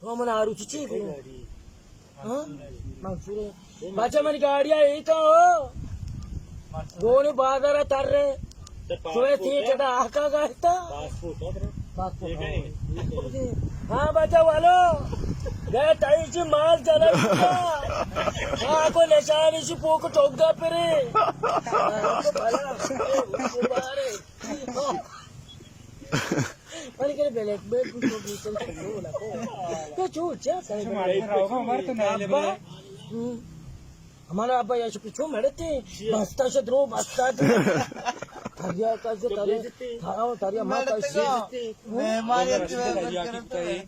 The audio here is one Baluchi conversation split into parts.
تو من آروچی چی گو؟ ہاں؟ منصور۔ بچہ من گاڑی آئی تو ہو۔ گونی بازار تر رہے۔ شوئے تھی چدا آکا گاشتا۔ پاسپورٹ۔ ہاں بچہ والو۔ گئے تائی چی مال چلا۔ ہاں کو نشانی سی پوک ٹوک دا پرے۔ ہاں، تو بھلا۔ من کہ بلیک بیک کو بیچن سے بولا کو۔ تو چو چا کرے؟ ہمارے پراؤگا مر تو نہیں لے۔ ہمارا ابا یا چو پچھو مڑتے، بستا سے درو، بستا سے۔ تریا کا سے ترے، تھا تریا ماں کا سے۔ مہمان یہ تو ہے، تریا کی ترے۔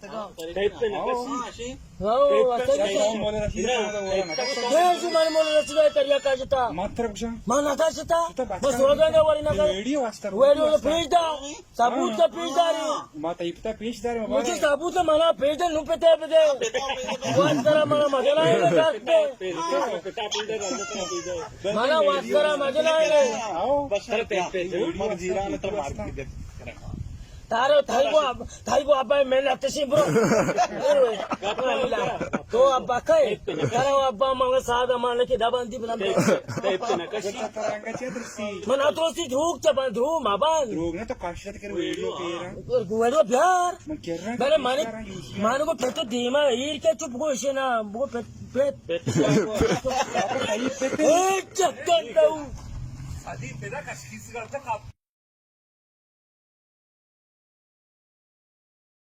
ٹائپ پہ نقشی۔ ہاں، اچھا، اچھا۔ مولا رشید کا تو بولا نا۔ یہ جو من مولا رشید ہے، تریا کا جتا۔ ماتر کشا۔ مانا کا جتا۔ بس ہو گیا نا، وری نا کا۔ ویڈیو واسطہ۔ ویڈیو تو پیش دا۔ ثبوت کا پیش داری۔ ما تئی پتا پیش داری، مجھے ثبوت ہے، منا پیش دے، نو پتے پتے۔ واسطہ منا مجھے نہ ہے، دست دے۔ منا واسطہ مجھے نہ ہے۔ آؤ۔ بس سر پہ، پہ، پہ۔ مگر جیران تو مار کے دے۔ تارو تھائی کو اب، تھائی کو ابا میں نہ تسی برو۔ تو ابا کئے؟ تارو ابا مگر سادہ مان کے دبان دی بلند۔ من اتو سی دروگ چا بان، دروگ ما بان۔ دروگ نہ تو کاشت کر ویڈیو پیرا۔ ویڈیو پیار۔ من کر رہا بلے مانے، مانے کو پھر تو دیما ایر کے چپ گوشے نا، وہ پھر، پھر۔ اے چکر دو۔